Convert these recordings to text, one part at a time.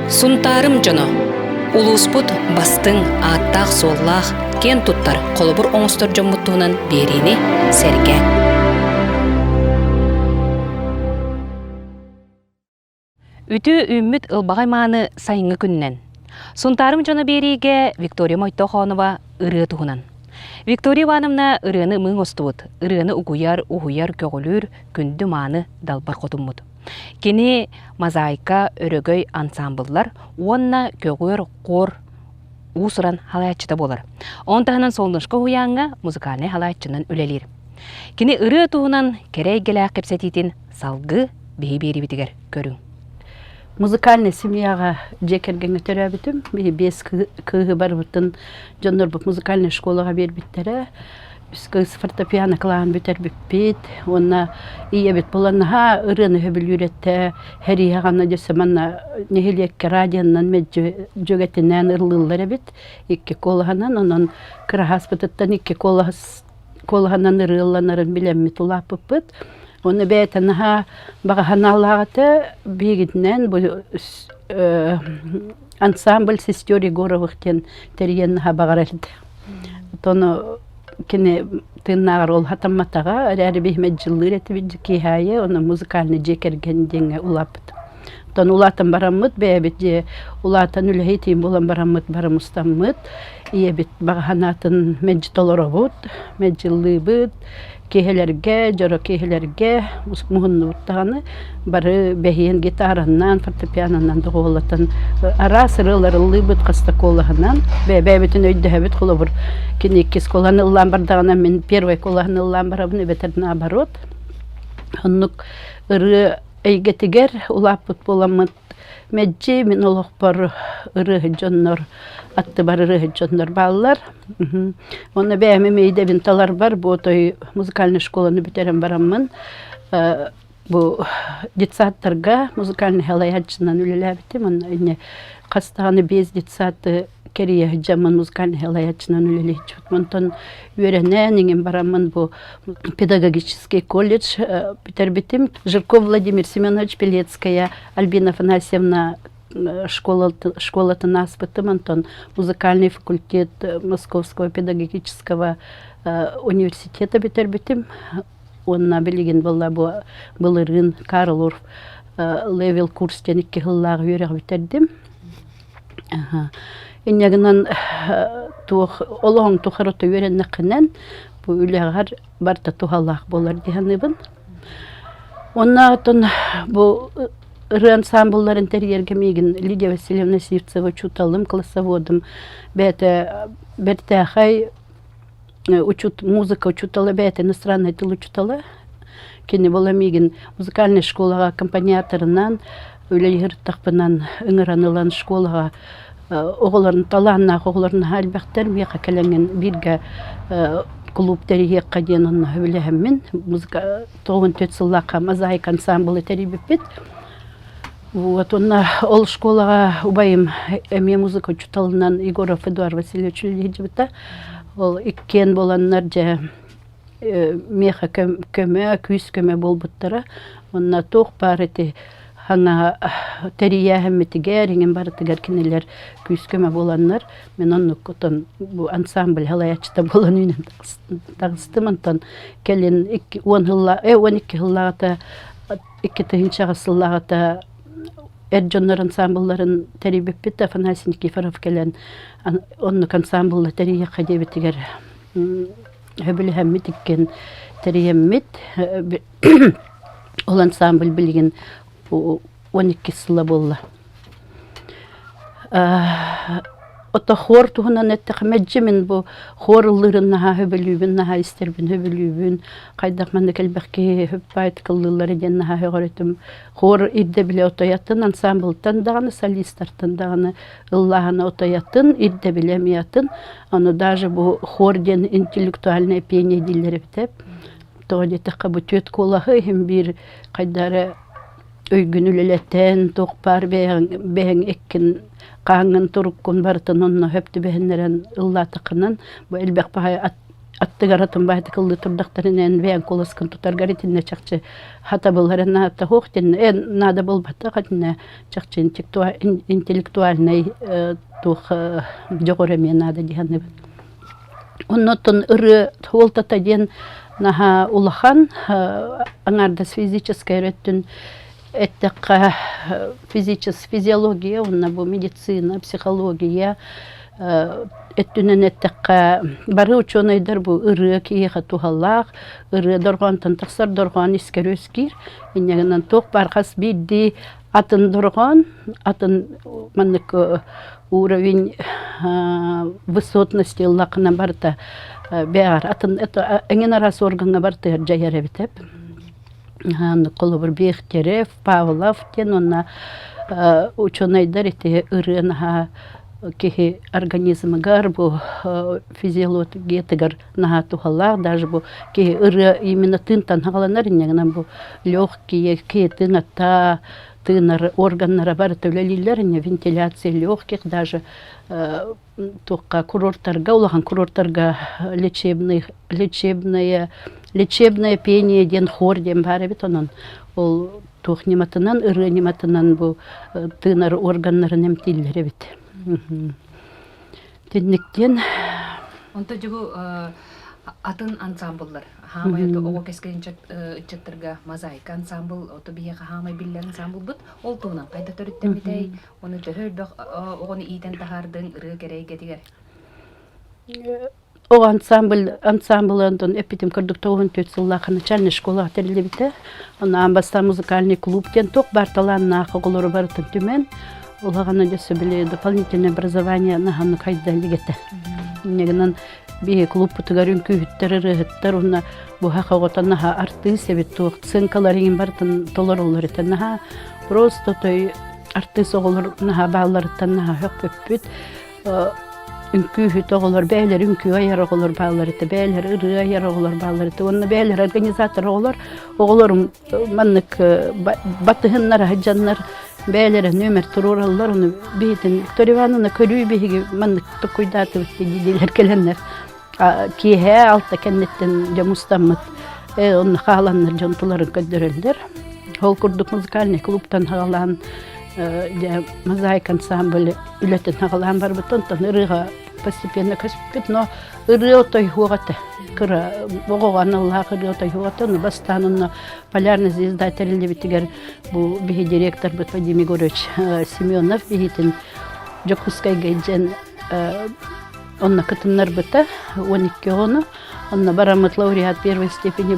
Сунтаарым дьоно улууспут бастыҥ, ааттаах-суоллаах, киэн туттар, холобур оҥостор дьоммут туһунан биэриини сэргээҥ. Үтүө үүммүт ылбаҕай мааны сайыҥҥы күнүнэн. Сунтаарым дьоно биэриигэ Виктория Мойтохонова ырыа туһунан. Виктория Ивановна ырыаны ымыы оҥостубут, ырыаны угуйар, уһуйар, көҕүлүүр күндү-мааны далбар хотуммут. Кини мозаика, өрөгөй ансаамбыллар уонна көҕүөр хор уус-уран халааччыта буолар. Он таһынан Солнышко уһуйааҥҥа музыкальнай халааччынан үлэлиир. Кини ырыа туһунан кэрэ эйгэлээх кэпсэтиитин салгыы биһи биэрибитигэр көрүҥ. Музыкальнай семьяҕа дьиэ кэргэҥҥэ төрөөбүтүм. Биһи биэс кыыһы барыбытын дьоннорбут музыкальнай школаҕа биэрбиттэрэ. Үс кыыс фортепиано кылааһын бүтэрбиппит. Уонна ийэбит буолан наһаа ырыаны сөбүлүүр этэ. Хэрииһэҕэ дьөссө манна нэһилиэккэ радионан мэлдьи дьүөгэтинээн ыллыыллар эбит. Икки куолаһынан. Онон кыраһааспытыттан икки куолаһыс куолаһынан ырыалланарын билэммит улааппыппыт. Уонна бэйэтэ наһаа баҕа санаалаах этэ. Биһигитинэн бу ансамбль сестер Егоровых диэн тэрийэн наһаа баҕарар этэ. Оттон кини тыыннааҕар ол хатамматаҕа, эрээри биһимэ дьыллыыр этибит киэһээйи, онно музыкальный дьиэ кэргэн диэҥҥэ улааппыт. Оттон улаатан бараммыт, бэйэбит дьиэ улаатан үлэһит буолан бараммыт, бары мустаммыт, ийэбит баҕа санаатын мэлдьи толоробут, мэлдьи ыллыыбыт, киэһэлэргэ, дьоро киэһэлэргэ муһуннубут даҕаны бары бэһиэн гитаранан, фортепианонан доҕуһуоллатан араас ырыалар ыллыыбыт хаста куолаһынан бэйэ-бэйэбитин өйдөһөбүт холобур кини иккис куолаһын ыллаан бардаҕына мин первый куолаһын ыллаан барабын эбэтэр наоборот оннук ырыа эйгэтигэр улааппыт буоламмыт Мэлдьи мин олохпор ырыаһыт дьоннор, аттыбар ырыаһыт дьоннор бааллар. Уонна бэйэм эмиэ идэбин таларбар бу отой музыкальнай школаны бүтэрэн бараммын бу детсадтарга музыкальнай салайааччынан үлэлээбитим. Онно инньэ хас даҕаны биэс детсады кэрийэ сылдьаммын музыкальнай салайааччынан үлэлиэччибит. Онтон үөрэнэн иҥин бараммын бу педагогический колледж бүтэрбитим. Жирков Владимир Семенович Пелецкая, Альбина Афанасьевна школатын ааспытым, онтон музыкальный факультет Московского педагогического университета бүтэрбитим. Уонна билигин буолла бу былырыын Карл Орф Левел курс диэн икки сыллаах үөрэх бүтэрдим. Инньэ гынан туох олоҕуҥ тухары үөрэннэххинэн бу үлэҕэр барыта туһалаах буолар дии саныыбын. Уонна оттон бу ырыа ансаамбылларын тэрийэргэ миигин Лидия Васильевна Сивцева учууталым, классоводум бэйэтэ бэртээхэй учут музыка учуутала бэйэтэ иностраннай тыл учуутала. Кини буола миигин музыкальнай школаҕа аккомпаниаторынан үлэлиһиртахпынан ыҥыран ылан школаҕа оҕолорун талааннаах оҕолор наһаа элбэхтэр миэхэ кэлэҥҥин бииргэ клуб тэрийиэххэ диэн онно сөбүлэһэммин музыка 94 сыллаахха мозаика ансаамбылы тэрийбиппит. Вот уонна ол школаҕа убайым эмиэ музыка учууталынан Егоров Эдуард Васильевич үлэлиһдьибитэ. Ол иккиэн буоланнар дьэ миэхэ көмө, күүс-көмө буолбуттара. Уонна туох баар ити хаҥа тэрийээһиммитигэр иҥин барытыгар кинилэр күүс-көмө буоланнар мин оннук отон бу ансамбль салайааччыта буолан үүнэн таҕыстым. Онтон кэлин 10 сылла 12 сыллааҕыта 2000 сыллааҕыта эр дьоннор ансамблларын тэрийбиппит Афанасий Никифоров кэлэн оннук ансамблла тэрийиэххэ диэбитигэр сөбүлэһэммит иккиэн тэрийэммит ол ансамбль билигин 12 сыла буолла. Ото хор туһунан эттэххэ мэлдьи мин бу хор ыллыырын наһаа сөбүлүүбүн, наһаа истэрбин сөбүлүүбүн. Хайдах маннык элбэх киһи хөппайт ыллыыллара диэн наһаа сөҕөр этим. Хор ирдэбилэ отойатын ансамблтан даҕаны, солистартан даҕаны ыллааһына отойатын, ирдэбилэ эмиэ атын. Ону даже бу хор диэн интеллектуальное пение дииллэр эбит. Тоҕо диэтэххэ бу түөрт куолаһы иһин биир хайда эрэ өйгүн үлэлэтэн, туох баар бэйэҥ, бэйэҥ эккин, хааҥҥын, туруккун барытын онно сөп түбэһиннэрэн ыллаатаххынан бу элбэх баҕайы ат. Аттыгар атын баайдык ыллыы турдахтарына эн бэйэҥ куоласкын тутаргар итиннэ чахчы хатабыллара наада суох итиннэ эн наада буолбатах итиннэ чахчы интеллектуальнай туох дьоҕур эмиэ наада дии саныыбын. Оннуттан ырыа суолтата диэн наһаа улахан аҥаардас физическэй эрэ өттүн эттэххэ физическ физиология уонна бу медицина, психология өттүнэн эттэххэ бары учуонайдар бу ырыа киһиэхэ туһалаах, ырыа дорҕоонтон тахсар дорҕоон искэр үөскүүр. Инньэ гынан туох баар хас биирдии атын дорҕоон, атын маннык уровень высотности ыллаххына барыта бэҕэр атын эҥин араас органҥа барытыгар дьайар эбит эп. Холобур Бехтерев, Павлов диэн уонна учуонайдар ити ырыа наһаа киһи организмыгар бу физиологиятыгар наһаа туһалаах даже бу киһи ырыа именно тыынтан хаҕаланар инньэ гынан бу легкие киһи тыыната тыынар органнара барыта үлэлииллэр инньэ вентиляция легких даже туохха курорттарга улахан курорттарга лечебный лечебное лечебное пение диэн хор диэн баар эбит онон ол туох ньыматынан ырыа ньыматынан бу тыынар органнарын эмтииллэр эбит Тинниктиэн Онто дьыбу атын ансамбллар хаамай оҕо кэскилин ыччаттарга мозаика ансамбл ото биһиэхэ хаамай биллэр ансамблбыт ол туһунан хайда төрүттэммитэй Ону төһө элбэх оҕону иитэн таһаардыҥ ырыа кэрэ эйгэтигэр? Оҕо ансамбль ансамблы онтон эппитим курдук 94 сыллаах начальнай школаҕа тэриллибитэ. Онно аан бастаан музыкальный клуб диэн туох баар талааннаах оҕолору барытын түмэн, улахан өссө били дополнительное образование наһаны хайда илик этэ. Инньэ гынан биһи клубпутугар үҥкүүһүттэр, ырыаһыттар уонна буһах оҕото наһаа артыыс эбит туох сценкалар иҥин барытын толороллор этэ. Наһаа просто той артыыс оҕолор наһаа баалларыттан наһаа сөхпүппүт. Үҥкүүһүт оҕолор бэйэлэрэ үҥкүү айар оҕолор бааллар этэ, бэйэлэрэ ырыа айар оҕолор бааллар этэ уонна бэйэлэрэ организатор оҕолор оҕолорум маннык батыһыннара сылдьаннар бэйэлэрэ нүөмэр туруораллар ону биһитин Виктория Ивановна көрүү биһиги маннык токуйдаатыбыт дииллэр кэлэннэр киэһэ алта кэнниттэн дьэ мустаммыт онно хааланнар дьон туларын көрдөрөллөр. Ол курдук музыкальный клубтан хаалаан дьэ мозаика ансамбль үлэтин хаалаан барбыт онтон ырыаҕа постепенно көспүт но ырыа отой суох этэ кыра оҕоҕо аналлаах ырыа отой суох этэ ону бастаан онно полярная звезда тэриллибитигэр бу биһи директорбыт Вадим Егорович Семенов биһитин Дьокуускайга илдьэн Онно кытыннарбыта 12 оҕону. Онно бараммыт лауреат первой степени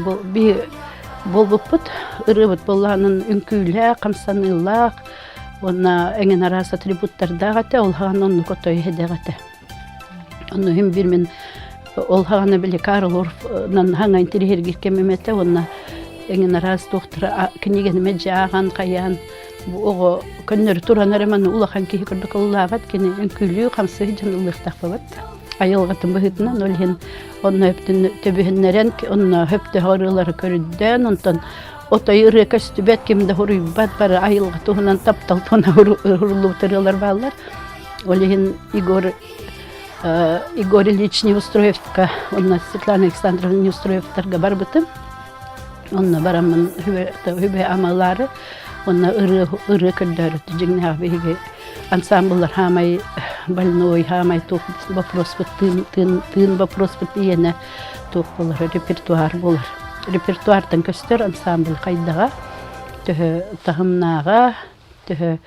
буолбуппут. Ырыабыт буоллаҕынан үҥкүүлээх, хамсаныылаах уонна эҥин араас атрибуттардаах этэ. Ол хаҕана оннук отой эһэдээх этэ. Онно иһин биир мин ол хаҕана били Карл Орф-нан хаҥа интириэһиргиир кэмим этэ уонна эҥин араас туохтара кинигэни мэлдьи ааҕан хайаан Бу оҕо көннөрү туран эрэ манна улахан киһи курдук ыллаабат, кини үҥкүүлүү, хамсыы дьон ыллыахтаах буолбат. Айылҕатын быһыытынан ол иһин онно төбүһүннэрэн, онно хөптөөх ырыалары көрүддөөн, онтон отой ырыа көстүбэт, ким да хуруйбат, бары айылҕа туһунан таптал туһунан уһуруллубут ырыалар бааллар. Ол иһин Егор Егор Ильич Неустроевка, онно Светлана Александровна Неустроевтарга барбытым. Онно бараммын үбэ амалаары уонна ырыа ырыа көрдөөрү дьиҥнээх биһиги ансамбллар хаамай больной хаамай туох вопроспут тыын тыын тыын вопроспут иэнэ туох буолар репертуар буолар репертуартан көстөр ансамбль хайдаҕа төһө таһымнааҕа төһө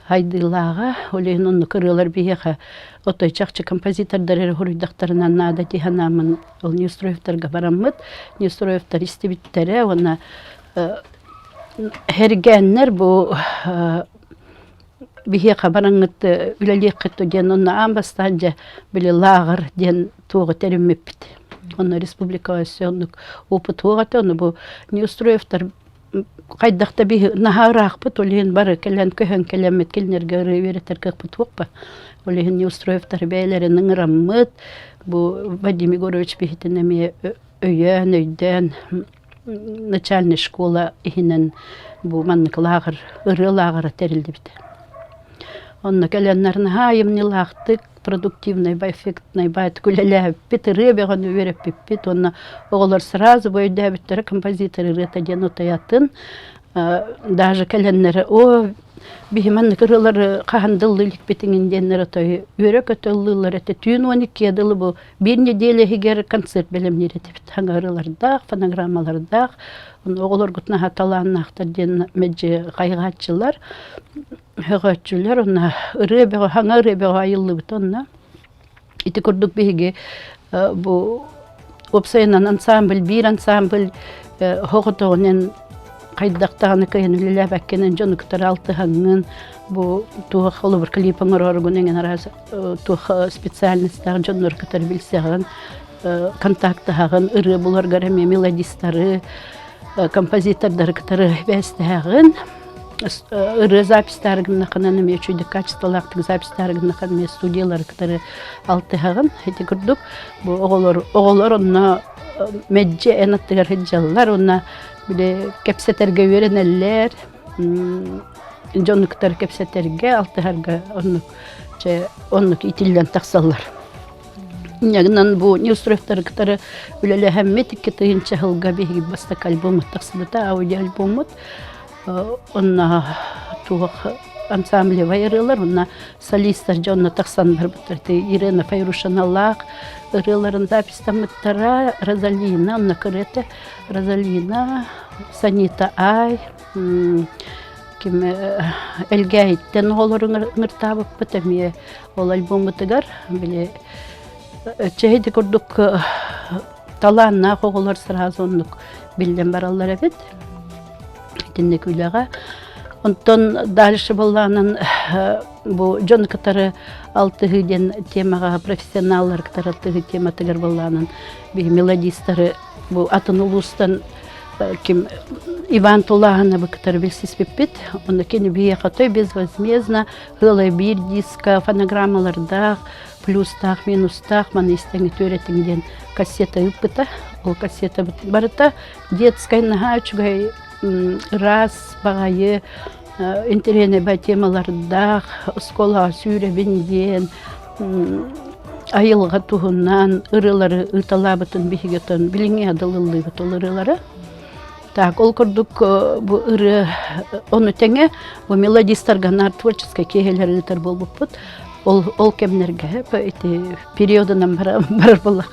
хайдыылааҕа ол иһин оннук ырыалар биһиэхэ отой чахчы композитордар эрэ хоруйдахтарына наада дии санааммын Ол Неустроевтарга бараммыт, Неустроевтар истибиттэрэ уонна Эргээннэр бу биһиэхэ бараҥҥыт үлэлиэххит диэн онно аан бастаан дьэ били лааҕыр диэн туоҕу тэриммиппит. Онно республикаҕа өссө оннук опыт суох этэ. Ону бу Неустроевтар хайдах да биһи наһаа ыраахпыт, ол иһин бары кэлэн көһөн кэлэммит кинилэргэ ырыа үөрэтэр кыахпыт суохпа. Ол иһин Неустроевтары бэйэлэрин ыҥыраммыт, бу Вадим Егорович биһитин эмиэ өйөөн, өйдөөн начальнай школа иһинэн бу маннык лааҕыр, ырыа лааҕыра тэриллибитэ. Онно кэлэннэр наһаа айымньылаахтык. Продуктивнай, эффектнай баайдык үлэлээбиппит, ырыа бөҕөнү үөрэппиппит уонна оҕолор сразу бу өйдөөбүттэрэ композитор ырыата диэн утуйатын даже кэлэннэрэ оо биһи маннык ырыалары хаһан да ыллыы иликпит иҥин диэннэр отой үөрэ-көтө ыллыыллар этэ. Түүн 12 дылы бу биир неделя иһигэр концерт бэлэмниир этибит. Саҥа ырыалардаах, фонограммалардаах, оҕолоргут наһаа талааннаахтар диэн мэлдьи хайҕааччылар. Һөҕөөччүлэр уонна ырыа бөҕө, саҥа ырыа бөҕө айыллыбыта онно. Ити курдук биһиги бу уопсайынан ансамбль, биир ансамбль соҕотоҕунан хайдах даҕаны кыайан үлэлээбэккинэн дьону кытары алтыһаҥҥын бу туох холобур клип оҥороргун эҥин араас туох специальностаах дьоннору кытары билсэҕин, контактаһаҕын, ырыа буларгар эмиэ мелодистары, композитордары кытары бэстэһэҕин. Ырыа записьтаары гыннаххына эмиэ үчүгэйдик качестволаахтык записьтаары гыннаххына эмиэ студиялары кытары алтыһаҕын. Ити курдук бу оҕолор оҕолор онно мэлдьи эн аттыгар сылдьаллар уонна били кэпсэтэргэ үөрэнэллэр, дьону кытары кэпсэтэргэ, алтыһарга оннук чэ оннук иитиллэн тахсаллар. Инньэ гынан бу Неустроевтары кытары үлэлэһэммит 2000 сылга биһиги бастакы альбоммут тахсыбыта, аудиоальбоммут. Онно туох ансамблевай ырыалар, онно солистар дьонно тахсан барбыттар. Ирена Файрушиналаах ырыаларын записьтаммыттара, Розалина, онно кырыата Розалина, Санита Ай, ким Элгээйиттэн оҕолору ыҥыртаабыппыт эмиэ ол альбоммутугар били чэһиди курдук талааннаах оҕолор сразу оннук биллэн бараллар эбит итинник үлэҕэ. Онтон дальше былаанын бу дьон кытары алтыһыы диэн темаҕа профессионаллар кытары алтыһыы тематыгар былаанын биһи мелодистары бу атын улуустан ким Иван Тулааһынабы кытары билсиспиппит. Онно кини биһиэхэ той безвозмездно ыалай биир диска фонограммалардаах, плюстаах, минустаах маны истэҥи түөрэтиҥ диэн кассета ыыппыта. Ол кассета барыта детскай наһаа үчүгэй ыраас баҕайы интэриэһинэй темалардаах оскуолаҕа сүүрэбин диэн айылҕа туһунан ырыалары ыыталаабытын биһиги оттон билиҥҥи дылыллыыбыт ол ырыалары. Так, ол курдук бу ырыа ону тэҥэ бу мелодистарга наар творческай киэһэлэр ыытар буолбуппут. Ол ол кэмнэргэ ити периодынан барар буоллах.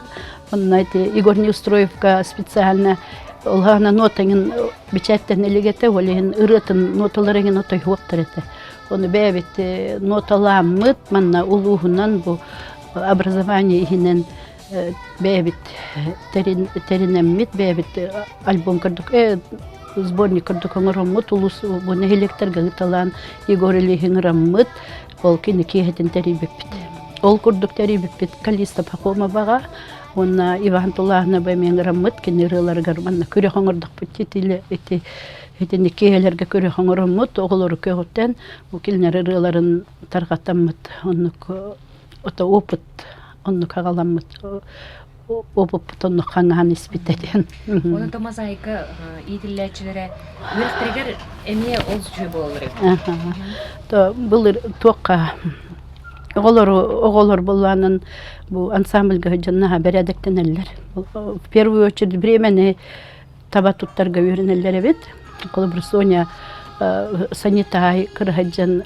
Онно ити Егор Неустроевка специально улаана нотаҥын бичээттэн илик этэ, ол иһин ырыатын ноталар эҥин отой суохтар этэ. Ону бэйэбит ноталааммыт манна улууһунан бу образование иһинэн бэйэбит тэринэммит, бэйэбит альбом курдук, сборник курдук оҥороммут, улуус бу нэһилиэктэргэ ыыталаан Егор Ильич ыҥыраммыт, ол кини киэһэтин тэрийбиппит. Ол курдук тэрийбиппит Калиста Пахомоваҕа уонна Иван Тулааһынаба эмиэ ыҥыраммыт, кини ырыаларыгар манна күрэх оҥордохпут ити итинник киэһэлэргэ күрэх оҥороммут, оҕолору көҕүтэн, бу кинилэр ырыаларын тарҕатаммыт оннук ото опыт оннук аҕаламмыт опыппыт оннук хаҥаан испитэ диэн. Оны мозаика иитиллээччилэрэ үөрэхтэригэр эмиэ олус үчүгэй буолаллар эбит. То былыр туохха оҕолору оҕолор буллаанан бу ансамбльга сылдьан бэрээдэктэнэллэр. В первую очередь времени таба туттарга үөрэнэллэр эбит. Холобур, Соня санитай кыраһадьан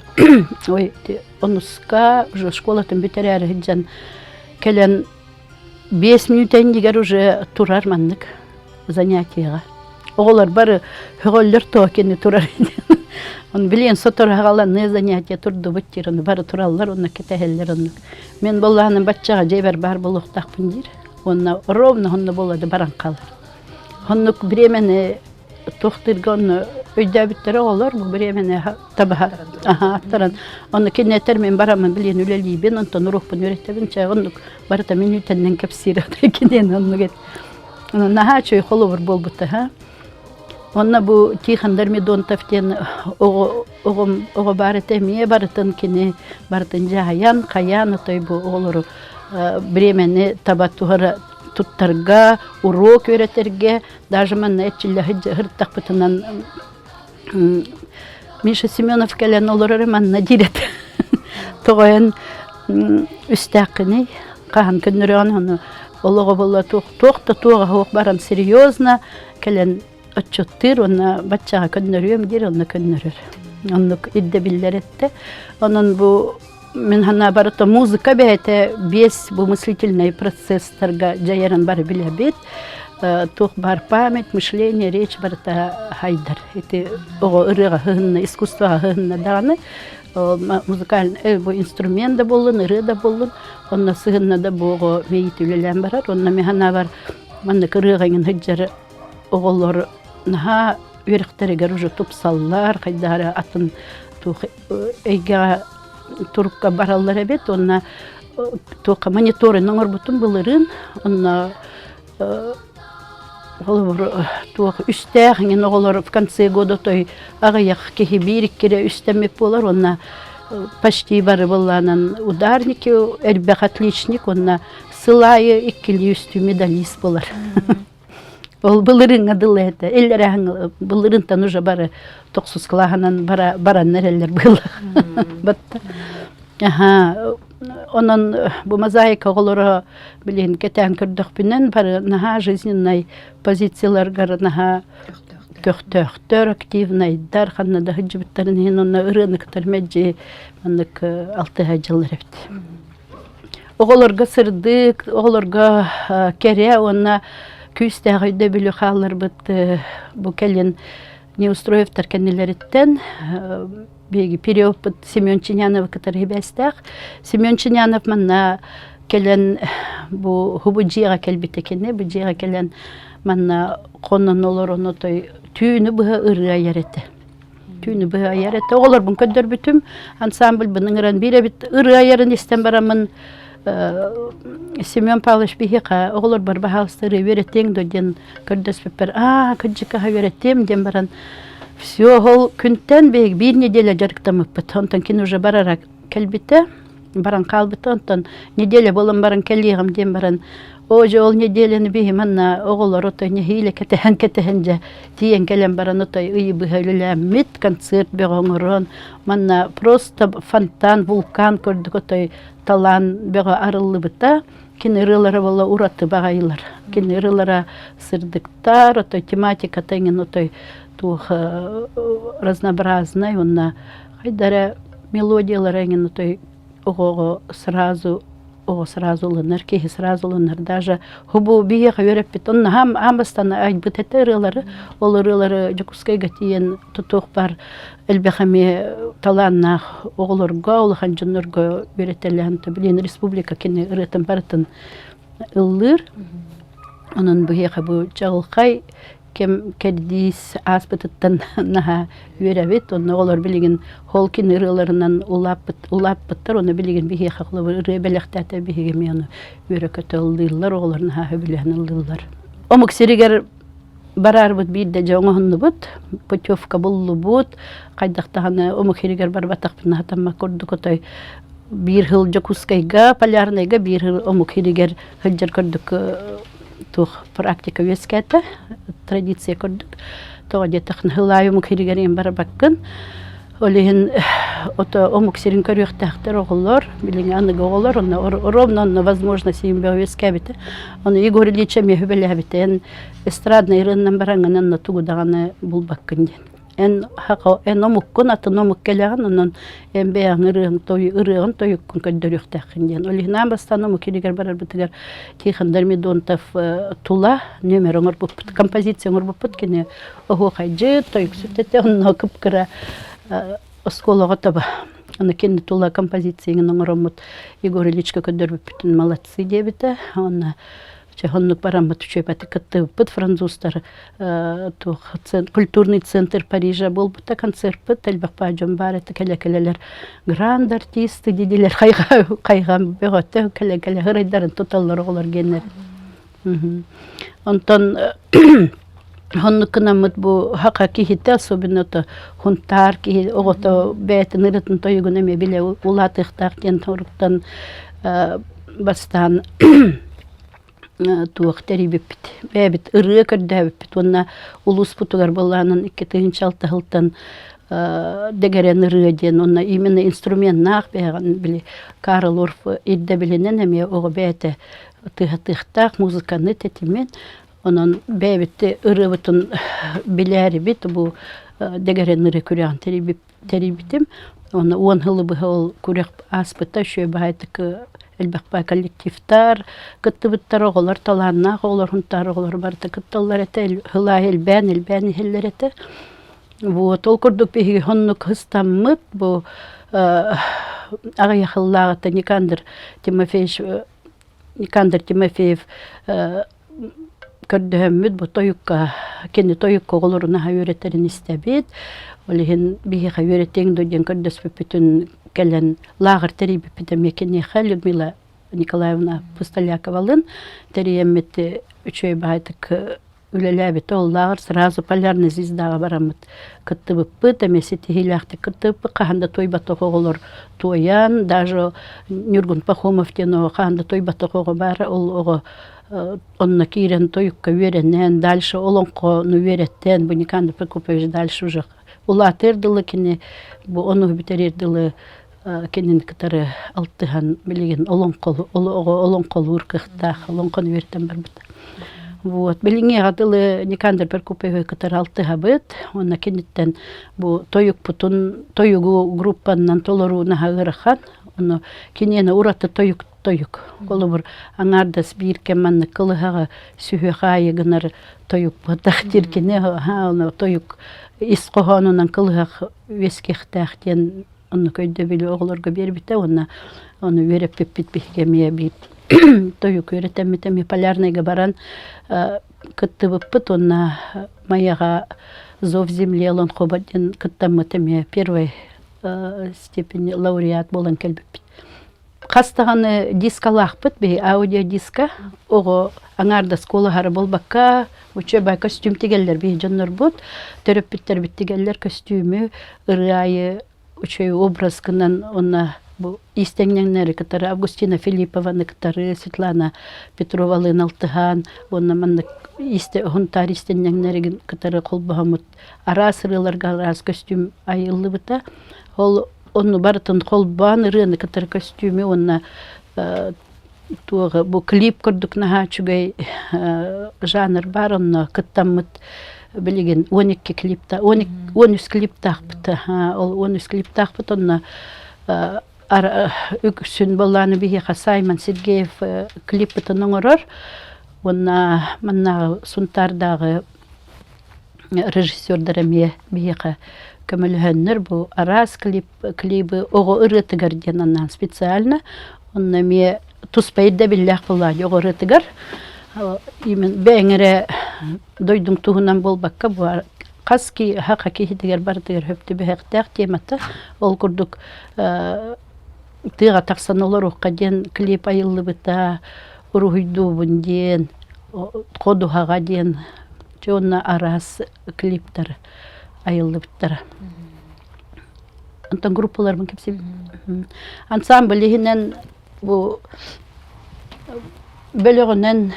ой онуска уже школатын бүтэрээри сылдьан кэлэн 5 мүнүүтэ иннигэр уже турар маннык занятиеҕа. Оҕолор бары һөҕөллөр тоҕо кини турар Он билиэн сотору аҕаланыы занятие турдубут диир, ону бары тураллар, онно кэтэһэллэр оннук. Мен боллаһынан баччаҕа дьиэбэр баар буолуохтаахпын диир. Уонна ровно онно буолады баран хаалар. Оннук бириэмэни туохтуурга онно өйдөөбүттэрэ оҕолор бу бириэмэни табаһа аттаран онно киниэтэр мин бараммын билиэн үлэлиибин онтон уруокпун үөрэтэбин чэ оннук барыта мүнүүтэннэн кэпсиир киниэн оннук эт наһаа үчүгэй холобур буолбута ха онно бу Тихон Дормидонтов диэн оҕо оҕом оҕо баар этэ эмиэ барытын кини барытын дьаһайан хайаан отой бу оҕолору бириэмэни таба туһара туттарга, уруок үөрэтэргэ, даже манна эрчиллэ сырыттахпытынан Миша Семенов кэлэн олорор манна диир этэ. Тоҕойон үстээххиний хаһан көннөрөҕүн ону олоҕо буолла туох туох да туоҕа суох баран серьезно кэлэн отчуттуур уонна баччаҕа көннөрүөм диир онно көннөрөр оннук ирдэбиллэр эттэ онон бу мин санаабар это музыка бэйэтэ биэс бу мыслительный процесстарга дьайарын бары билэбит туох баар память мышление речь барыта хайдар ити оҕо ырыаҕа сыһынна искусствоҕа сыһынна даҕаны музыкальный бу инструмент да буоллун ырыа да буоллун онно сыһынна да бу оҕо мэйиитэ үлэлээн барар онно мин санаабар маннык ырыаҕа иҥин сылдьар оҕолор наһаа үөрэхтэригэр уже тупсаллар хайдах эрэ атын туох эйгэҕэ турукка бараллар эбит уонна туохха мониторинг оҥорбутум былырыын онно холобур туох үстээх иҥин оҕолор в конце года той аҕыйах киһи биир иккирэ үстэммит буолар уонна почти бары былаанан ударники элбэх отличник уонна сыл аайы иккилии үстүү медалист буолар Ол былырыыҥҥа дылы этэ. Иллэрээһин былырыынтан уже бары тохсус кылааһынан бара бараннар эрэллэр быһыылаах. Батта. Аха, онон бу мозаика оҕолоро билигин кэтээн көрдөхпүнэн бары наһаа жизненнай позицияларгар наһаа көхтөөхтөр, активнайдар, ханна да сылдьыбыттарын иһин онно ырыаны кытары мэлдьи маннык алтыһа дьыллар эбит. Оҕолорго сырдык, оҕолорго кэрэ уонна күүстээх өйдөбүлү хаалларбыт бу кэлин Неустроевтар кэннилэриттэн биһиги периодпут Семен Чиняновы кытары сибээстээх. Семен Чинянов манна кэлэн бу хубу дьиэҕэ кэлбитэ кини бу дьиэҕэ кэлэн манна хонон олорон отой түүнү быһа ырыа айар этэ. Түүнү быһа айар этэ. Оҕолорбун көрдөрбүтүм, ансамбльбын ыҥыран биир эбит ырыа айарын истэн бараммын Семен Павлович биһиэхэ оҕолорбор баһаалыста ырыа үөрэтиэҥ дуо диэн көрдөспүппэр аа кырдьык аһа үөрэтиэм диэн баран все ол күнтэн биир неделя дьарыктаммыппыт. Онтон кини уже барара кэлбитэ баран хаалбыта онтон неделя буолан баран кэлиэҕим диэн баран оо дьэ ол неделяны биһи манна оҕолор отой нэһиилэ кэтэһэн кэтэһэн дьэ тиийэн кэлэн баран отой ыйы быһа үлэлээммит концерт бөҕө оҥорон манна просто фонтан вулкан көрдүк отой талаан бөҕө арыллыбыта кини ырыалара буолла ураты баҕайылар кини ырыалара сырдыктар отой тематиката иҥин отой туох разнообразнай уонна хайда эрэ мелодиялара эҥин отой оҕоҕо сразу оҕо сразу ылынар киһи сразу ылынар даже хубу биһиэхэ үөрэппит онно аам аан бастаан айбыт этэ ырыалары ол ырыалары Дьокуускайга тиийэн тутуох бар элбэх эмиэ талааннаах оҕолорго улахан дьоннорго үөрэтэлээн билин республика кини ырыатын барытын ыллыыр онон биһиэхэ бу чаҕылхай кэм кэрдиис ааспытыттан наһаа үөрэбит. Онно оҕолор билигин Холкин ырыаларынан улааппыт, улааппыттар. Ону билигин биһиэхэ холобур ырыа бэлэхтээтэ биһиги эмиэ ону үөрэ-көтө ыллыыллар, оҕолор наһаа сөбүлээн ыллыыллар. Омук сиригэр бараарбыт биирдэ дьэ оҥоһуннубут, путевка буллубут. Хайдах даҕаны омук сиригэр барбатахпына сатаммат курдук отой биир сыл Дьокуускайга, Полярнайга, биир сыл омук сиригэр сылдьар курдук туох практика үөскээтэ, традиция курдук. Тоҕо диэтэххинэ, сыл аайы омук сиригэр иһин барбаккын. Ол иһин ото омук сирин көрүөхтээхтэр оҕолор, билиҥҥи аныгы оҕолор, онно ровно онно возможность иһин бөҕө үөскээбитэ. Ону Егор Ильич эмиэ сүбэлээбитэ, эн эстраднай ырыаннан бараҥҥын онно тугу даҕаны булбаккын диэн. Эн эн омуккун, атын омук кэлэҕин, онон эн бэйэҥ ырыаҥ ырыаҕын тойуккун көрдөрүөхтээххин диэн. Ол иһин аан бастаан омук сиригэр барарбытыгар Тихон Дормидонтов тула нүөмэр оҥорбуппут, композиция оҥорбуппут. Кини оһуохайдьыт, тойуксут этэ, онно кып-кыра оскуолаҕа таба. Аны кини тула композицияны оҥороммут Егор Ильичка көрдөрбүппүтүн молодцы диэбитэ. Уонна чэ оннук бараммыт үчүгэйдик кыттыбыппыт французтар туох культурный центр Парижа буолбута концертпыт элбэх баа дьон баар этэ кэлэ-кэлэлэр гранд артисты диилэр хайҕам бөҕөтө кэлэ-кэлэ ырайдарын туталлар оҕолор геннэр онтон оннук гынаммыт бу хака киһитэ особенно то хунтаар киһи оҕото бэйэтин ырытын тойугун эмиэ билэ улаатыахтаах диэн соруктан бастаан туох тэрийбиппит. Бэйэбит ырыа көрдөөбүппүт уонна улууспутугар былаанын 2006 сылтан. Дэгэрэн ырыа диэн уонна именно инструменнаах бэйэҕин били Карл Орф ирдэбилинэн эмиэ оҕо бэйэтэ тыаһатыахтаах музыканы тэтимин онон бэйэбит ырыабытын билээрибит бу дэгэрэн ырыа күрэҕин тэрийбитим. Уонна 10 сылы быһа ол күрэх ааспыта үчүгэй баҕайытык элбэх баай коллективтар кыттыбыттар, оҕолор талааннаах оҕолор, Һунтаар оҕолоро барыта кытталлар этэ, сыл аайы элбээн элбээн иһэллэр этэ. Вот ол курдук биһиги оннук ыстаммыт бу аҕыйах сыллааҕыта Никандр Тимофеевич Никандр Тимофеев көрдөһөммүт бу тойукка кини тойукка оҕолорун аһа үөрэтэрин истэбит. Ол иһин биһиэхэ үөрэтиэҥ дуо диэн көрдөспүппүтүн кэлэн лааҕыр тэрийбиппит эмиэ киниэхэ Людмила Николаевна Пустоляковалыын тэрийэммит үчүгэй баҕайытык үлэлээбитэ. Ол лааҕыр сразу Полярная звездаҕа бараммыт кыттыбыппыт, эмиэ ситиһиилээхтик кыттыбыппыт. Хаһан да туойбатах оҕолор туойан, даже Ньургун Пахомов диэн оҕо хаһан да туойбатах оҕо баара, ол оҕо онно киирэн тойукка үөрэнэн, дальше олоҥхону үөрэттэн, бу Никандр Прокопович дальше уже улаатыар дылы кини бу ону бүтэриэр дылы кинини кытары алтыһан билигин олоҥхолу оҕо олоҥхолуур кыахтаах олоҥхону үөрэтэн барбыта. Вот билиҥҥиэҕэ дылы Никандр Прокопьевы кытары алтыһабыт уонна киниттэн бу тойукпутун тойугу группаннан толоруу наһаа ыарахан. Ону киниэнэ ураты тойук тойук. Холобур, аҥаардас биир кэм маннык кылыһаҕы сүһүөх аайы гынар тойук буотах диир кини ону тойук ис хоһоонунан кылыһах үөскиэхтээх диэн оннук өйдөбүлү оҕолорго биэрбитэ уонна ону үөрэппиппит биһиги эмиэ биир тойук үөрэтэммит эмиэ Полярныйга баран кыттыбыппыт уонна Майаҕа Зов земли олоҥхобо диэн кыттаммыт эмиэ первой степени лауреат буолан кэлбиппит. Хас даҕаны дискалаахпыт биһи аудиодиска оҕо аҥаардас куолаһара буолбакка учебай костюм тигэллэр биһи дьоннорбут төрөппүттэрбит тигэллэр көстүүмү ырыа аайы үчүгэй образ гынан уонна бу иистэҥнэҥнэри кытары Августина Филиппованы кытары Светлана Петровалыын алтыһан уонна маннык истэ Һунтаар иистэнньэҥнэрин кытары холбоһоммут араас ырыаларга араас көстүүм айыллыбыта. Ол онну барытын холбоон ырыаны кытары көстүүмү уонна туоҕа бу клип курдук наһаа үчүгэй жанр баар онно кыттаммыт билигин 12 клипта 13 клиптаахпыт ол 13 клиптаахпыт онно үксүн буоллааны биһиэхэ Саймон Сергеев клиппытын оҥорор уонна маннааҕы Сунтаардааҕы режиссердар эмиэ биһиэхэ көмөлөһөннөр бу араас клип клибы оҕо ырыатыгар диэн анаан специально онно эмиэ туспа ирдэбиллээх буоллаҕа оҕо ырыатыгар именно бэйэҥ эрэ дойдуҥ туһунан буолбакка бу хас хаха киһитигэр барытыгар сөп түбэһиэхтээх темата ол курдук тыаҕа тахсан олоруохха диэн клип айыллыбыта уруһуйдуубун диэн ходуһаҕа диэн Дьэ уонна араас клиптар айыллыбыттара. Онтон группаларбын кэпсиибин. Ансамбль иһинэн бу бөлөҕүнэн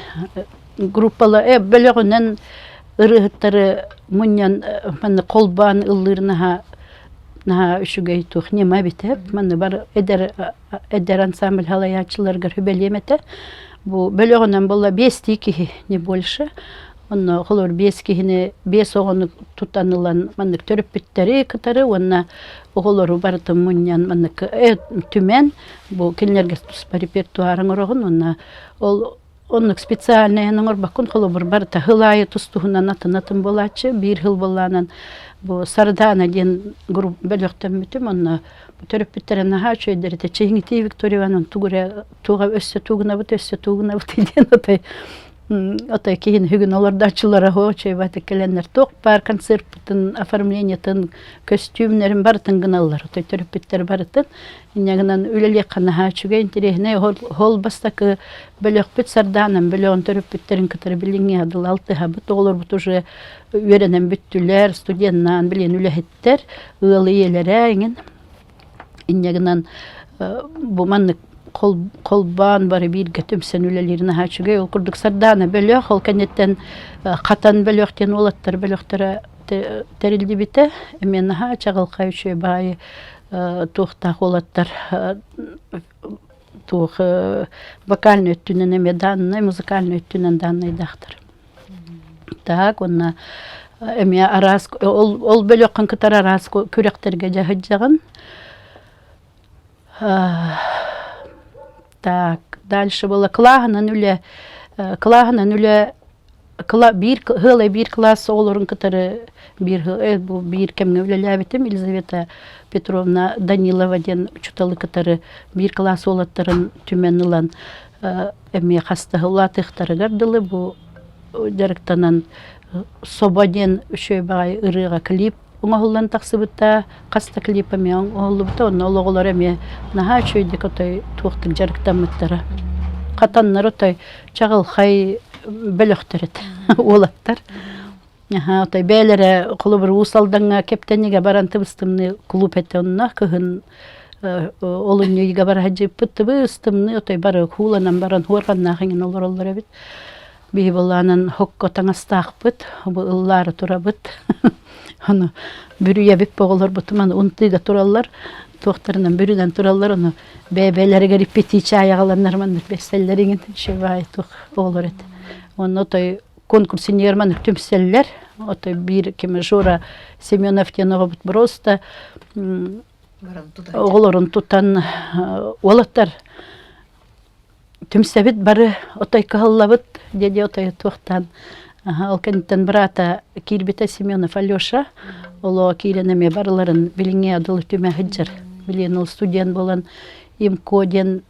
группала бөлөҕүнэн ырыаһыттары мунньан манна холбоон ыллыыр наһаа наһаа үчүгэй туох ньыма эбит манна бар эдэр эдэр ансамбль салайааччыларыгар сүбэлиэм этэ. Бу бөлөҕүнэн буолла биэстии киһи, не больше. Онно холобур биэс киһини, биэс оҕону тутан ылан маннык төрөппүттэри кытары уонна оҕолору барытын мунньан маннык түмэн бу кинилэргэ туспа репертуар оҥороҕун уонна ол Оннук специальнайын оҥорбоккун, холобур, барыта сыл аайы тус-туһунан атын-атын буолааччы. Биир сыл буоллаанан бу Сардаана диэн групп бөлөхтөммүтүм. Онно төрөппүттэрэ наһаа үчүгэйдэр этэ. Чиҥитии Виктория Ивановна тугу эрэ туга өссө тугунабыт, өссө тугунабыт диэн отой отой киһини бүгүн олордооччулара үчүгэй баатык кэлэннэр туох баар концертпытын, оформлениетын, көстүүмнэрин барытын гыналлар. Отой төрөппүттэр барытын. Инньэ гынан үлэлиэххэ наһаа үчүгэй, интэриэһинэй. Ол бастакы Бөлөхпүт Сардаанам бөлөҕүн төрөппүттэрин кытары билиҥҥи дылы алтыһабыт. Оҕолорбут уже үөрэнэн бүттүлэр, студеннаан билигин үлэһиттэр, ыал ийэлэрэ эҥин. Инньэ гынан бу маннык холбоон бары бииргэ түмсэн үлэлиир наһаа үчүгэй. Ол курдук Сардаана бөлөх, ол кэнниттэн Хатан бөлөх диэн уолаттар бөлөхтөрө. тэриллибитэ. Эмиэ наһаа чаҕылхай үчүгэй баҕайы туохтаах уолаттар туох вокальнай өттүнэн эмиэ дааннай, музыкальнай өттүнэн дааннайдаахтар. Так уонна эмиэ араас ол ол бөлөххүн кытары араас күрэхтэргэ дьаһыдьаҕын. Так, дальше было кылааһынан үлэ, кылааһынан үлэ биир ыалай биир кылаас оҕолорун кытары биир бу биир кэмҥэ үлэлээбитим Елизавета Петровна Данилова диэн учууталы кытары биир кылаас уолаттарын түмэн ылан эмиэ хастаһы улаатыахтарыгар дылы бу дьарыктанан Собо диэн үчүгэй баҕайы ырыаҕа клип оҥоһуллан тахсыбыта, хас да клип эмиэ оҥоһуллубута, онно ол оҕолор эмиэ наһаа үчүгэйдик отой туохтук дьарыктаммыттара. Хатаннар отой чаҕылхай бөлөхтөр этэ уолаттар. Аһаа, отой бэйэлэрэ холобур Уус Алдаҥҥа Кэптэнигэ баран тыбыс-тымныы клуб этэ онно кыһын олунньу ыйга бара сылдьыппыт тыбыс-тымныы отой бары кууланан баран хуорҕаннаах иҥин олороллор эбит. Биһи былаанан хокко таҥастаахпыт, бу ыллаары турабыт. Ону бүрүйэбит оҕолорбутум аны унтыыга тураллар, туохтарынан бүрүнэн тураллар, ону бэйэ-бэйэлэригэр репетиция аҕаланнар маннык бэссэллэр иҥин үчүгэй туох оҕолор этэ. Онно отой конкурс иннигэр маннык түмсэллэр. Отой биир ким Жора Семенов диэн оҕобут просто оҕолорун тутан уолаттар Түмсэбит бары отой кыһаллабыт диэди отой туохтаан ол кэнниттэн быраата киирбитэ Семенов Алеша олоо киирэн эмиэ барыларын билиҥҥи дылы түмэ сылдьар билиэн ол студент буолан ИМКО диэн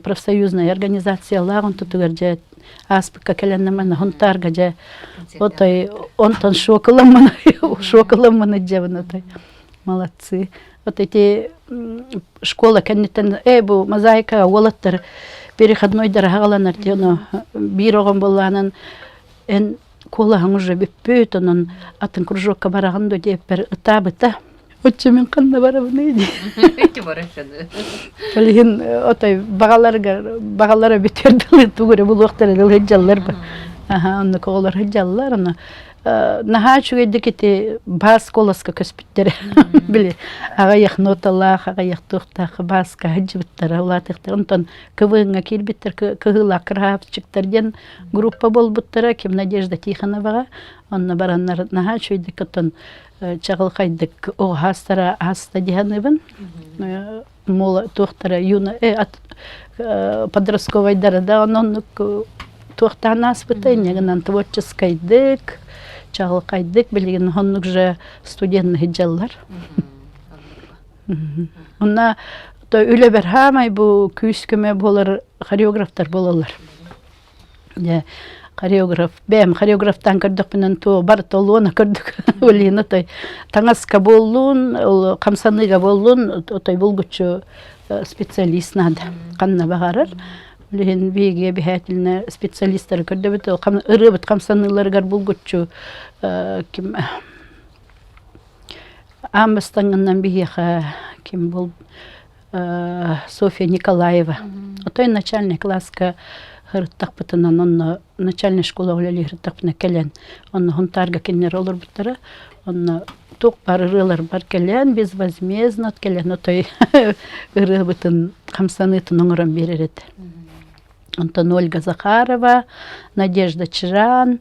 профсоюзная организациялаах онтутугар дьэ ааспыкка кэлэн манна Хунтаарга дьэ отой онтон шоколаммын шоколаммын дьэбин отой молодцы Вот эти школа кэнниттэн ээ бу мозаика уолаттар переходнойдара аҕаланар диэн биир оҕом буоллаанан эн куолаһыҥ уже бүппүт онон атын кружокка бараҕын дуо диэппэр ытаабыта оччо мин ханна барабыный дии ол иһин отой баҕаларыгар баҕалара бүтүөр дылы тугу эрэ булуохтара дылы сылдьаллар ба аха оннук оҕолор сылдьаллар ону наһаа үчүгэйдик ити баас куоласка көспүттэрэ били аҕыйах ноталаах аҕыйах туохтаах бааска сылдьыбыттара улаатыахтара онтон КВН-ҥа киирбиттэр кыһыылаах красавчиктар диэн группа буолбуттара ким Надежда Тихоноваҕа онно бараннар наһаа үчүгэйдик оттон чаҕылхайдык оҕо аастара ааста дии саныыбын мол туохтара юна подростковайдара да оннук туохтаан ааспыта инньэ гынан творческайдык чаҕылхайдык билигин оннук же студенны сылдьаллар Онно үлэбэр хаамай бу күүс-көмө буолар хореографтар буолаллар. Дьэ, хореограф, бэйэм хореографтаан көрдөхпүнэн туо барыта олуона көрдүк. Олина отой таҥаска буоллун, ол хамсаныыга буоллун, отой булгуччу специалист надо. Ханна баҕарар. Билигин биһиги обязательно специалисттары көрдөбүт. Ырыабыт хамсаныыларыгар булгуччу ким аан бастаҥҥынан биһиэхэ ким бул Софья Николаева. Отой начальный класска ырыттахпытынан онно начальная школа үлэлии ырыттахпына кэлэн онно Хунтаарга кинилэр олорбуттара. Онно туох баар ырыаларбар кэлэн безвозмездно кэлэн отой ырыабытын хамсаныытын оҥорон биэрэр этэ. Онтон Ольга Захарова, Надежда Чжан,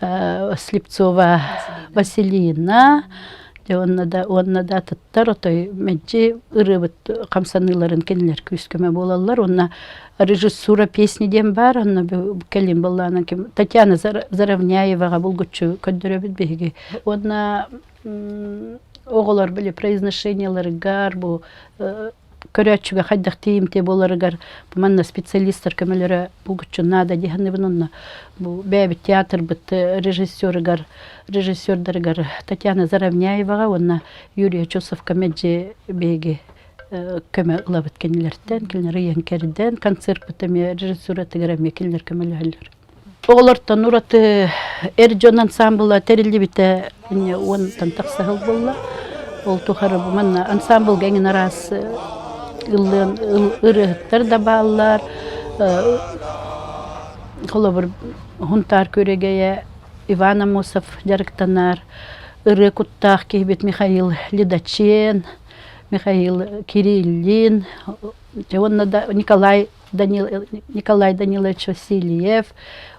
Слепцова Василина, уонна да уонна да атыттар отой мэлдьи ырыабыт хамсаныыларын кинилэр күүс-көмө буолаллар уонна режиссура песни диэн баар онно кэлин былаанан ким Татьяна Заровняеваҕа булгуччу көрдөрөбүт биһиги уонна оҕолор били произношениеларыгар бу көрөөччүгэ хайдах тиийимтиэ буоларыгар бу манна специалистар көмөлөрө булгуччу наада дии саныыбын онно бу бэйэбит театрбыт режиссерыгар режиссердарыгар Татьяна Заровняеваҕа уонна Юрий Очосовка мэлдьи биһиги көмө ылабыт кинилэртэн кинилэр ыйан кэрдэн концертпыт эмиэ режиссуратыгар эмиэ кинилэр көмөлөһөллөр Оҕолортон ураты эр дьон ансаамбыла тэриллибитэ уонтан тахса сыл буолла. Ол тухары бу манна ансаамбылга эҥин араас ыллыан ырыаһыттар да бааллар. Холобур, Хунтаар күөрэгэйэ. Иван Амосов дьарыктанар, ырыа куттаах киһибит Михаил Лидочен, Михаил Кириллин, уонна да Николай Данил, Николай Данилович Васильев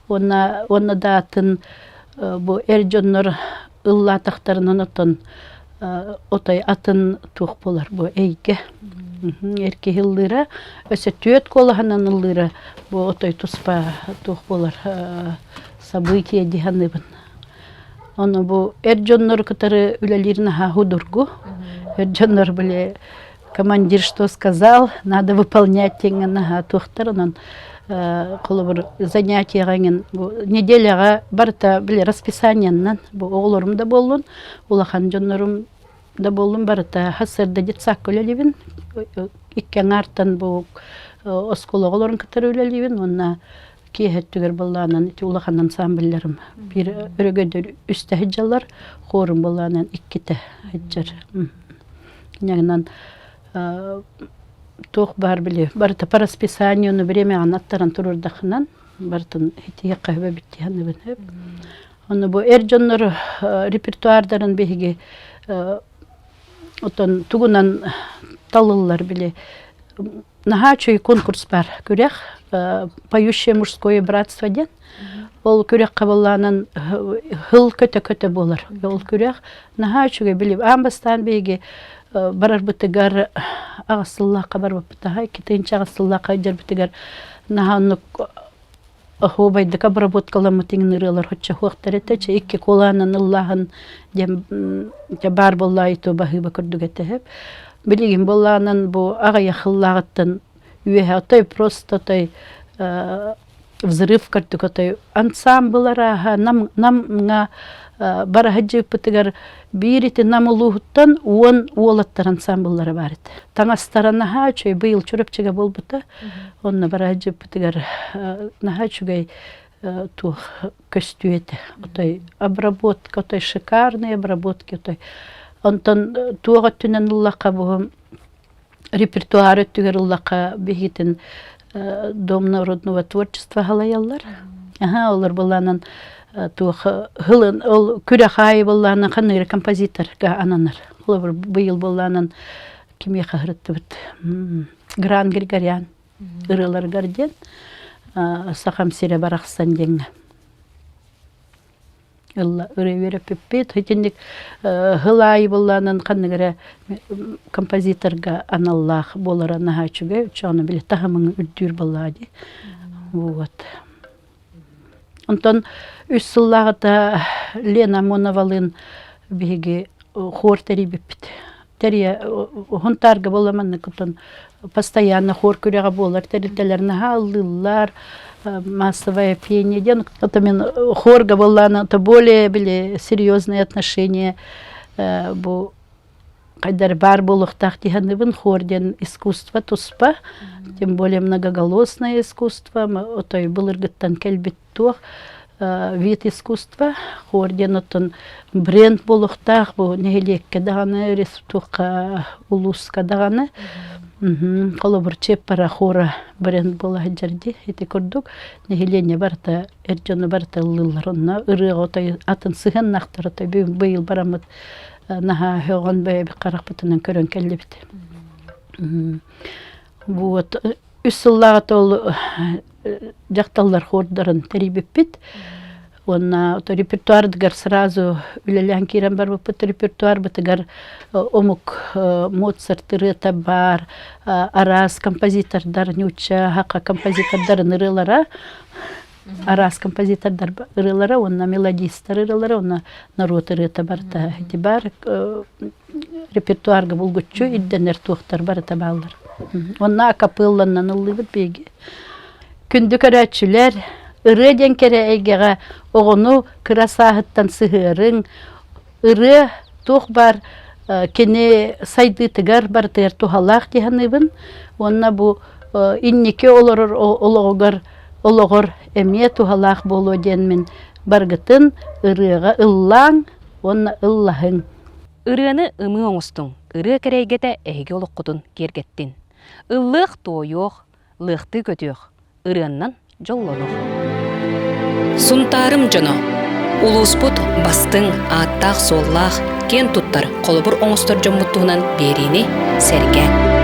уонна уонна да атын бу эр дьоннор ыллаатахтарынан оттон отой атын туох буолар бу эйгэ эр киһи ыллыыра өссө түөрт куолаһынан ыллыыра бу отой туспа туох буолар событие дии саныыбын ону бу эр дьоннору кытары үлэлиир наһаа судургу эр дьоннор били командир что сказал, надо выполнять диэҥҥэ наһаа туохтар онон холобур занятиеҕа эҥин бу неделяҕа барыта били расписаниеннан бу оҕолорум да буоллун улахан дьоннорум да буоллун барыта сарсыарда детсадка үлэлиибин икки аҥаартан бу оскуола оҕолорун кытары үлэлиибин уонна киэһэ өттүгэр былаанан ити улахан ансамблларым биир өрөгөйдөр үстэ сылдьаллар хуорум былаанан иккитэ сылдьар Инньэ туох баар били барыта по расписанию времяҕын аттаран туруордаххынан барытын итиэххэ сөбө дии саныыбын сөп. Ону бу эр дьоннор репертуардарын биһиги оттон тугунан талыллар били Наһаа үчүгэй конкурс баар күрэх «Поющее мужское братство» диэн. Ол күрэххэ былаанан һыл көтө-көтө буолар. Ол күрэх наһаа үчүгэй били аан бастаан биһиги барарбытыгар аҕыс сыллаахха барбыппыт 2008 сыллаахха дьарбытыгар наһаа оннук оһуобайдык обработкаламмыт иҥин ырыалар хоччо суохтар этэ чэ икки куолаанан ыллааһын диэн дьэ баар буоллаа ито баһыыба курдук этэ сөп билигин буоллаанан бу аҕыйах ыллааҕыттан үөһэ отой просто отой взрыв курдук отой ансаамбыл арааһа нам намҥа бара сылдьыыппытыгар биир ити нам улууһуттан уон уолаттар ансаамбыллара баар этэ таҥастара наһаа үчүгэй быйыл Чурапчыга буолбута Онно бараадьыппытыгар наһаа үчүгэй туох көстүү этэ. Отой обработка, отой шикарные обработки, отой. Онтон туох өттүнэн ыллахха бу репертуар өттүгэр ыллахха биһигитин Дом народного творчества халайаллар. Аха, олор былаанан туох хылын ол күрэх аайы былаанан ханныгы композиторга ананар. Холобур быйыл былаанан кимиэхэ ыһырыттыбыт Гран Григорян ырыаларыгар диэн Сахам сирэ барахсан диэҥҥэ ылла ырыа үөрэппиппит итинник һыл аайы былаанан ханнык эрэ композиторга аналлаах буолара наһаа үчүгэй оччоҕуна били таһымыҥ үрдүүр буоллаҕа дии вот Онтон үс сыллааҕыта Лена Амоновалыын биһиги хор тэрийбиппит. Тэрийэ Һунтаарга буолла маннык оттон постоянно хор күрэҕэ буолар тэрилтэлэр наһаа ыллыыллар, массовое пение диэн. Это мин хорга буоллаана это более били серьезные отношения бу хайдары баар буолуохтаах дии саныыбын хор диэн искусство туспа тем более многоголосное искусство отой былыргыттан кэлбит туох вид искусства хор диэн оттон бренд буолуохтаах бу нэһилиэккэ даҕаны туохха улууска даҕаны холобур чеппара хора бренд буола сылдьар дии ити курдук нэһилиэнньэ барыта эр дьону барыта ыллыыллар онно ырыаҕа отой атын сыһыаннаахтар отой быйыл бараммыт наһаа һөҕөн бэйэбит харахпытынан көрөн кэллибит. Вот үс сыллааҕыта ол дьахталлар хордарын тэрийбиппит. Уонна репертуардыгар сразу үлэлээн киирэн барбыппыт. Репертуарбытыгар омук Моцарт ырыата баар, араас композитордар, нуучча, саха композитордарын ырыалара араас композитордар ырыалара уонна мелодистар ырыалара уонна норуот ырыата барыта ити баар репертуарга булгуччу ирдэнэр туохтар барыта бааллар. Уонна акапелланнан ыллыыбыт биһиги. Күндү көрөөччүлэр, ырыа диэн кэрэ эйгэҕэ оҕону кыра сааһыттан сыһыарыҥ, ырыа туох баар кини сайдыытыгар барытыгар туһалаах дии саныыбын уонна бу инники олорор олоҕугар олоҕор эмиэ туһалаах буолуо диэн мин баргытын ырыаҕа ыллааҥ уонна ыллаһыҥ. Ырыаны ымыы оҥостуҥ, ырыа кэрэ эйгэтэ эһиги олоххутун киэргэттин. Ыллыах-туойуох, лыахтыы көтүөх, ырыаннан дьоллонуох. Сунтаарым дьоно. Улууспут бастыҥ, ааттаах-суоллаах, киэн туттар, холобур оҥостор дьоммут туһунан биэриини сэргээн.